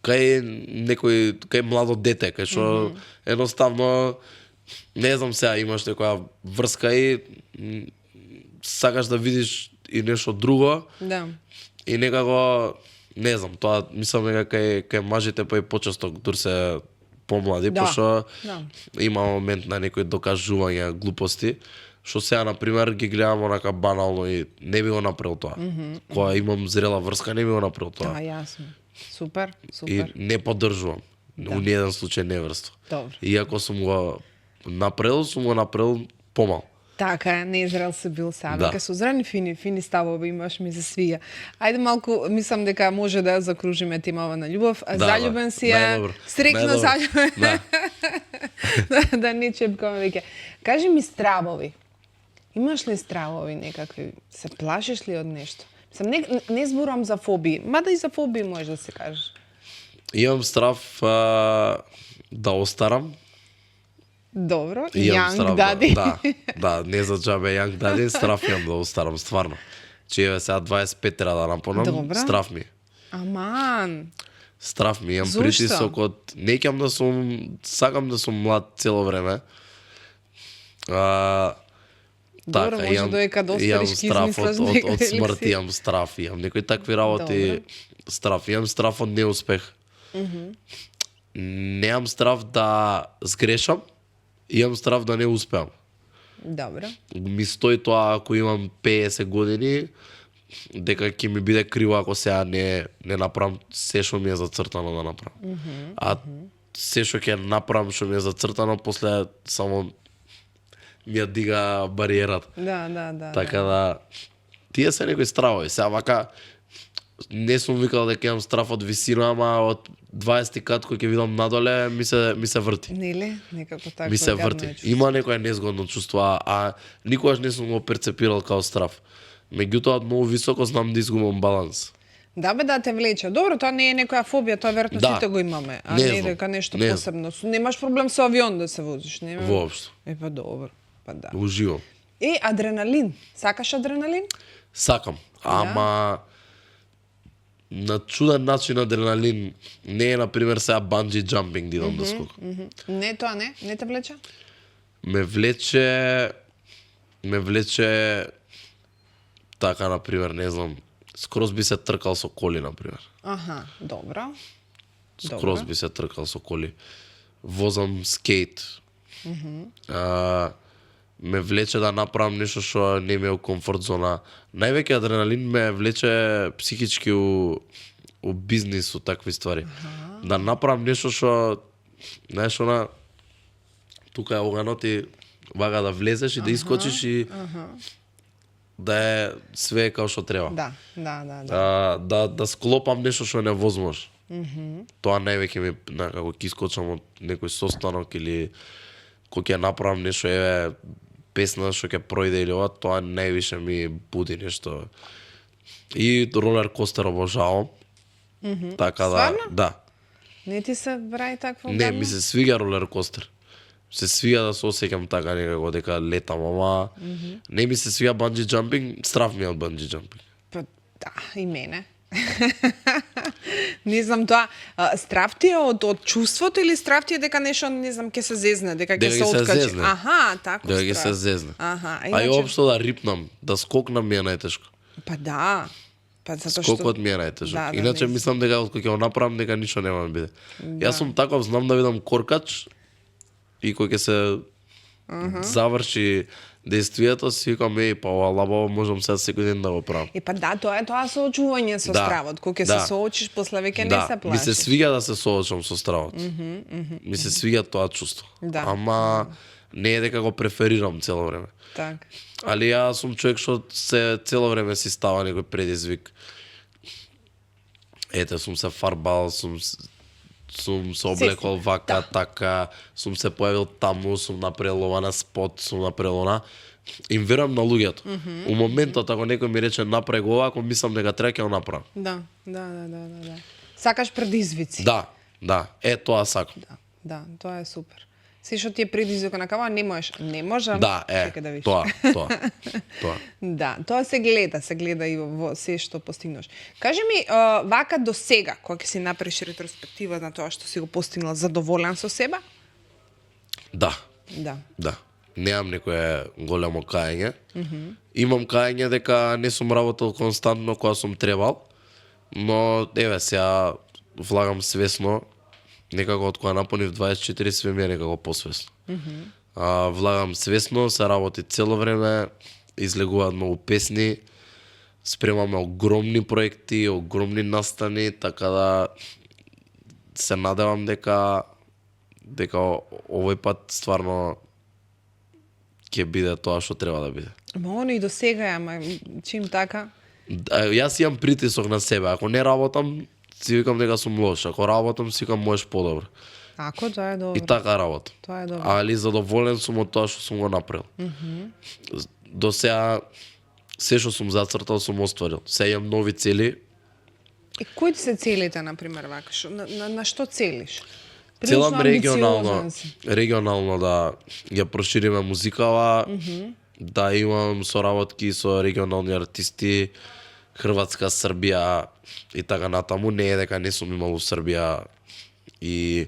кај младо дете, кај што едноставно не знам сега имаш некоја врска и сакаш да видиш и нешто друго. Да. И некако, не знам, тоа мислам дека кај мажите па и почесто дур се помлади, Да. пошто Да. има момент на некои докажување глупости, што сега на пример ги гледам онака банално и не би го направил тоа. Кога имам зрела врска не би го направил Да, тоа. јасно. Супер. И не поддржувам. У ниеден случај неверство. Добро. Иако сум го направил помал. Така е, незрел се бил сега. Да. Дека со зрени фини ставови имаш, ми се свија. Ајде малку, мислам дека може да ја закружиме темава на љубов. Заљубен си е, најдобро, стрикно најдобро. заљубен. Да. Да не чепкаме веќе. Кажи ми стравови. Имаш ли стравови некакви? Се плашиш ли од нешто? Мислам, не зборувам за фобии, мада и за фобии може да се каже. Имам страв да остарам. Добро, Имам Young страв Daddy. Да, не за джабе Young Daddy, страв имам да остарам, стварно. Че еве сега 25 треба да напонам, Добра. страв ми. Аман. Страв ми, имам Зошто? притисок од сакам да сум млад цело време. Добро, може доека да остариш, ќе страв измислиш од некој смрт, еликсир. имам страв, имам некои такви работи, страв, имам страв од неуспех. Немам страв да сгрешам, имам страв да не успеам. Добро. Ми стои тоа ако имам 50 години, дека ќе ми биде криво ако сега не направам се што ми е зацртано да направам. А се што ќе направам што ми е зацртано, после само ми ја дига бариерата. Да. Така да, тие се некои стравови. Сега вака, не сум викал дека имам страв од висина, ама од 20 кат кој ќе видам надоле, ми се врти. Нели? Некако така. Ми се врти. Има некоја незгодно чувство, а никогаш не сум го перцепирал као страв. Меѓутоа, од многу високо знам да изгубам баланс. Да бе, да те влече. Добро, тоа не е некоја фобија, тоа веројатно Да. сите го имаме, а Не не знам. дека нешто Не знам. посебно. Немаш проблем со авион да се возиш, нема? Воопшто. Па добро, па да. Уживам. Адреналин. Сакаш адреналин? Сакам, ама на чуден начин адреналин не е, например, сега банджи джампинг да идам да скокам. Не, тоа не те влече? Ме влече така, например, не знам, скроз би се тркал со коли, например. Аха, добро. Скроз би се тркал со коли. Возам скейт. Ме влече да направам нешто што не ми е у комфорт зона. Највеќе адреналин ме влече психички у бизнис, у такви ствари. Да направам нешто што, знаеш, тука е оганот и вага да влезеш и да искочиш и да е све како што треба. Да. Да склопам нешто што е невозможно. Тоа највеќе ми, како ќе искочам од некој состанок или кој ќе направам нешто, еве, песна што ќе пројде или ова, тоа највише ми буди нешто. И ролер костер обожавам. Така да, Стварно? да. Не ти се прави такво? Не, ми се свига ролер костер. Се свига да се осеќам така некако дека летам, ама не ми се свига банджи джампинг, страв ми е од банджи джампинг. Па, да, и мене. Не знам тоа, страв ти е од чувството или страв ти е дека нешто, не знам, ќе се зезне, дека ќе се откачи? зезне. Аха, тако Дека ќе се страв. зезне. Аха, А и општо да рипнам, да скокнам ми е најтешко. Па да. Па затоа што Скокот ми е најтежок. Да, да, Иначе не мислам дека откако ќе го направам дека ништо нема да биде. Јас сум таков, знам да видам коркач и кој ќе се заврши Действието си викам, па ова лабаво можам сега секој ден да го правам. Па да, тоа е тоа соочување со стравот. Кога ќе се соочиш, после веќе не се плашиш. Ми се свиѓа да се соочам со стравот. Ми се свиѓа тоа чувство. Да. Ама не е дека го преферирам цело време. Так. Али јас сум човек што се цело време си става некој предизвик. Ете, сум се фарбал, сум се облекол вака, така, сум се појавил таму, сум направил ова на спот, сум направил она. Им верам на луѓето. У моментот ако некој ми рече направи го ова, ако мислам дека треба ќе го направам. Да. Сакаш предизвици. Да. Тоа сакам. Да, тоа е супер. Се што ти е предизвик онакава, не можам. Да, да видиш. Тоа. Да, тоа се гледа и во се што постигнуваш. Кажи ми, вака до сега, кога ќе си направиш ретроспектива на тоа што си го постигнал, задоволен со себе? Да. Немам некое големо каење. Имам каење дека не сум работел константно кога сум требал, но еве сега влагам свесно. Некако од кога напонив 24 све ми е некако посвесно. Влагам свесно, се работи цело време, излегуваат многу песни, спремаме огромни проекти, огромни настани, така да се надевам дека овој пат стварно ќе биде тоа што треба да биде. Ама и до сега, ама чим така? Јас имам притисок на себе, ако не работам, си викам дека сум лош, ако работам си викам можеш подобро. Ако тоа е добро. И така работам. Тоа е добро. Али задоволен сум од тоа што сум го направил. До сега се што сум зацртал сум остварил. Сега имам нови цели. И кои ти се целите, например, вака? На што целиш? Целам регионално да ја прошириме музикава, да имам соработки со регионални артисти, Хрватска, Србија и така натаму. Не е дека не сум имал у Србија и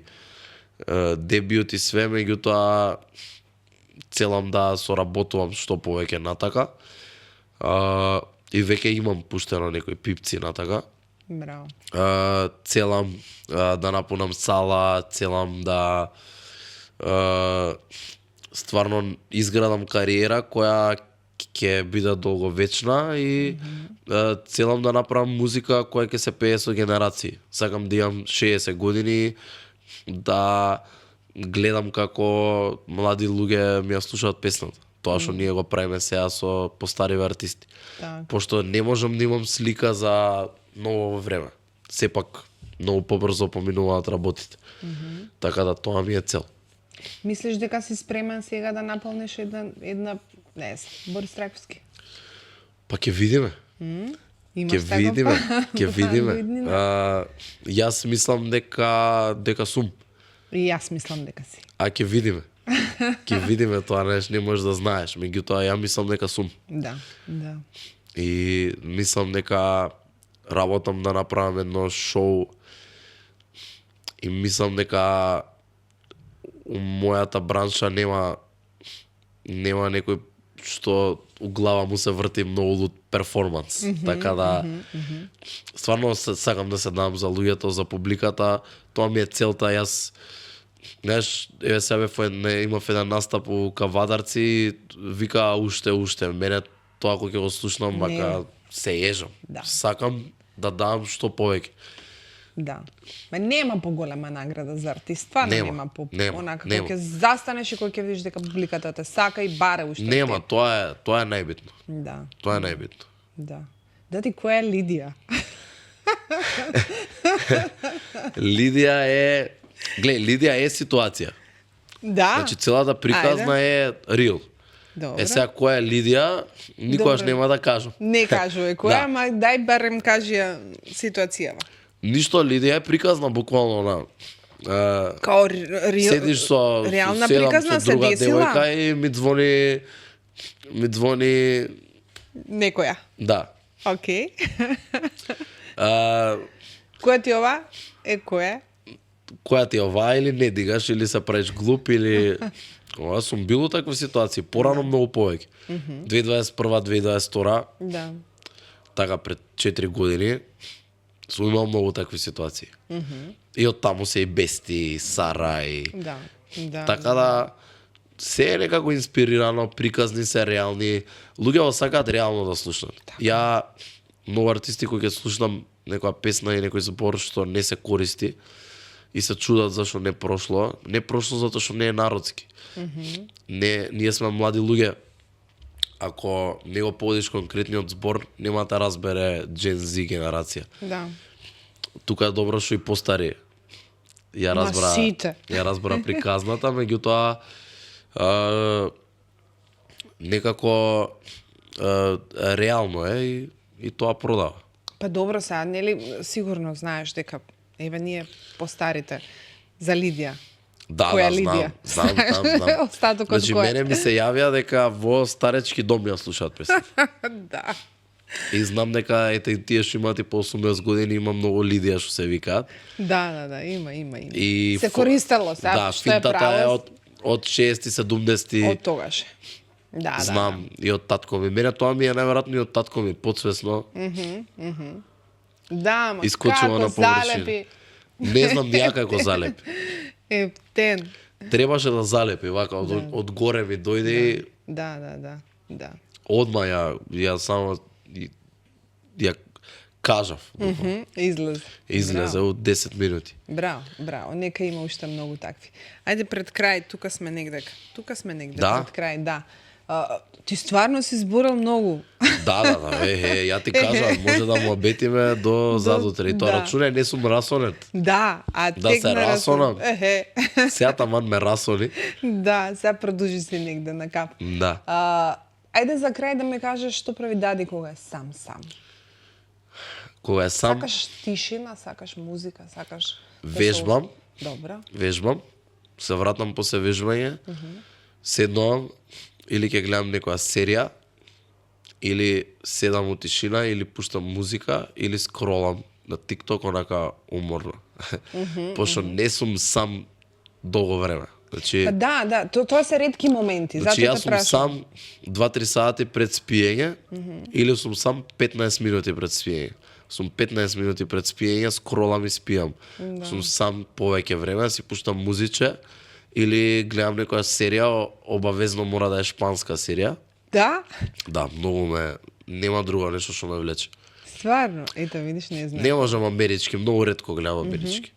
дебют и све, меѓутоа целам да соработувам што повеќе натака. И веќе имам пуштено некои пипци натака. Браво. Целам да напунам сала, целам да стварно изградам кариера која ќе биде долговечна и целам да направам музика која ќе се пее со генерации. Сакам да имам 60 години, да гледам како млади луѓе ми ја слушаат песната. Тоа што ние го правиме сега со постариви артисти. Так. Пошто не можам да имам слика за ново време. Сепак многу побрзо поминуваат работите. Така да тоа ми е цел. Мислиш дека си спремен сега да наполниш една не знам, Борис Трајковски? Па ќе видиме. Ќе видиме. Јас мислам дека сум. И јас мислам дека си. А ќе видиме. Ќе видиме тоа, не можеш да знаеш, меѓутоа ја мислам дека сум. Да. И мислам дека работам да направам едно шоу и мислам дека у мојата бранша нема некој што у глава му се врти многу луд перформанс. Така да стварно сакам да се дам за луѓето, за публиката. Тоа ми е целта. Јас знаеш, еве сега имав еден настап у Кавадарци, вика уште. Мене тоа кога ќе го слушнам, вака се ежам. Да. Сакам да дам што повеќе. Да. Ма нема поголема награда за артист. Стварно нема. Онака кога ќе застанеш и кога ќе видиш дека публиката те сака и баре уште. Нема, тоа е најбитно. Да. Тоа е најбитно. Да. Да ти која е Лидија? Лидија е ситуација. Да. Значи целата приказна е real. Добро. Сега која е Лидија, никогаш нема да кажам. Не кажуваме која, ама дај барем кажи ја ситуацијава. Ништо, Лидија е приказна буквално на Као седиш со реална седам приказна со се друга десила. девојка и ми звони Некоја. да. Океј. А, Која ти ова? Која? која ти е ова или не дигаш или се правиш глуп или ова сум бил у такви ситуации порано многу повеќе. 2021-2022 Да. така пред 4 години сум имал многу такви ситуации. И од таму се и Бести, и Сара и Да. така да се е некако инспирирано, приказни се реални, луѓето сакаат реално да слушнат. Ја многу артисти кои ќе слушнам некоја песна и некој збор што не се користи и се чудат зашо не прошло затоа што не е народски. Не, ние сме млади луѓе. Ако не го поводиш конкретниот збор, нема да разбере Gen Z генерација. Да. Тука е добро што и постари. Ја разбра приказната, меѓутоа некако реално е и тоа продава. Па добро сега, нели сигурно знаеш дека еве ние постарите за Лидија. Да, Која да, Лидија? знам. Остатокот Значи, кој? мене ми се јавија дека во старечки дом ја слушаат песни. Да. И знам дека ете тие што имаат и по 18 години има многу Лидија што се викаат. Да, има. И се користело сега, да, што е финтата право. од 60-ти, 70-ти. Од тогаш. Да, Знам и од татко ми. Мене тоа ми е најверојатно и од татко ми подсвесно. Да, ма Искочува како на површина. залепи. Не знам ни ја како залепи. Ептен. Требаше да залепи, вака од горе ми дојде и Да. одма ја само ја кажав. Излезе од 10 минути. Браво. Нека има уште многу такви. Ајде пред крај, тука сме негде Да? пред крај, да. Ти стварно си зборил многу. Да, ја ти кажам, може да му обетиме до задутре. И тоа да. рачунај, не сум расонет. Да, Да тек се на расонам. Сеја таман ме расони. Да, сега продужи си негде на кап. Да. Ајде за крај да ме кажеш што прави Дади кога е сам. Кога е сам, Сакаш тишина, сакаш музика, сакаш... вежбам. Добро. Вежбам, се вратам после вежбање, седнувам, или ќе гледам некоја серија, или седам у тишина, или пуштам музика, или скролам на TikTok онака уморно. Пошто не сум сам долго време. Значи, Па да, тоа се ретки моменти, значи затоа јас те сум прашам. сам 2-3 сати пред спиење, или сум сам 15 минути пред спиење. Сум 15 минути пред спиење, скролам и спијам. Сум сам повеќе време, си пуштам музиче, или гледам некоја серија, обавезно мора да е шпанска серија. Да? Да, многу нема друго нешто што ме влече. Стварно? Ето, видиш, не знам. Не можам амерички, многу ретко гледам амерички.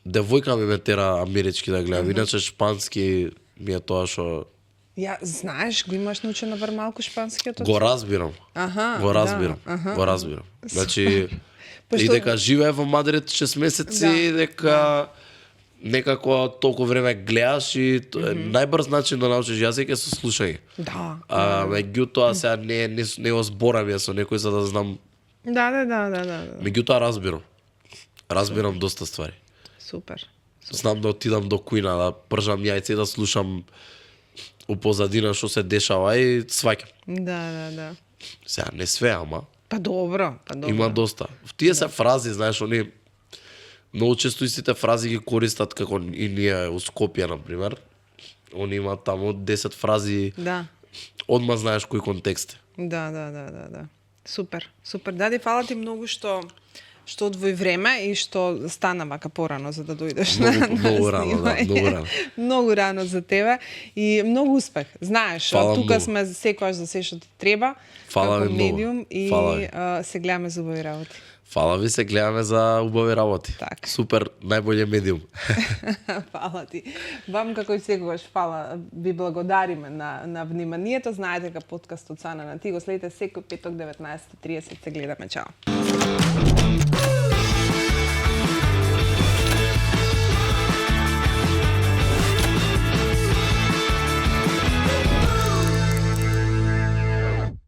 Девојка ми ме тера амерички да гледам, иначе шпански ми е тоа што Ја, знаеш, го имаш научено бар малку шпанскиот? го разбирам. Го разбирам. Значи, и дека живее во Мадрид 6 месеци, и дека некако толку време гледаш и најбрз начин да научиш јазик е со слушање. Да. Меѓутоа сега не го зборам ја со некој за да знам. Да. Меѓутоа разбирам доста ствари. Супер. Знам да отидам до кујна, да пржам јајце и да слушам у позадина што се дешава и сваќам. Да. Сега не све, ама Па добро. има доста. Тие се фрази, знаеш, они многу често истите фрази ги користат како и ние у Скопје, например. Они имаат таму 10 фрази. Да. Одма знаеш кој контекст е. Да. Супер. Дади, фала ти многу што одвои време и што стана вака порано за да дојдеш на Многу рано, да, снимање. многу рано. Многу рано за тебе и многу успех. Знаеш, Фала тука многу. сме секојаш за се што ти треба. Фала како ви многу. медиум и Фала ви. се гледаме за убави работи. Фала ви, се гледаме за убави работи. Така. Супер, најбоље медиум. Фала ти. Вам како и секогаш фала, ви благодариме на вниманието. Знаете дека подкастот Сана на ти го следите секој петок 19:30. Се гледаме, чао.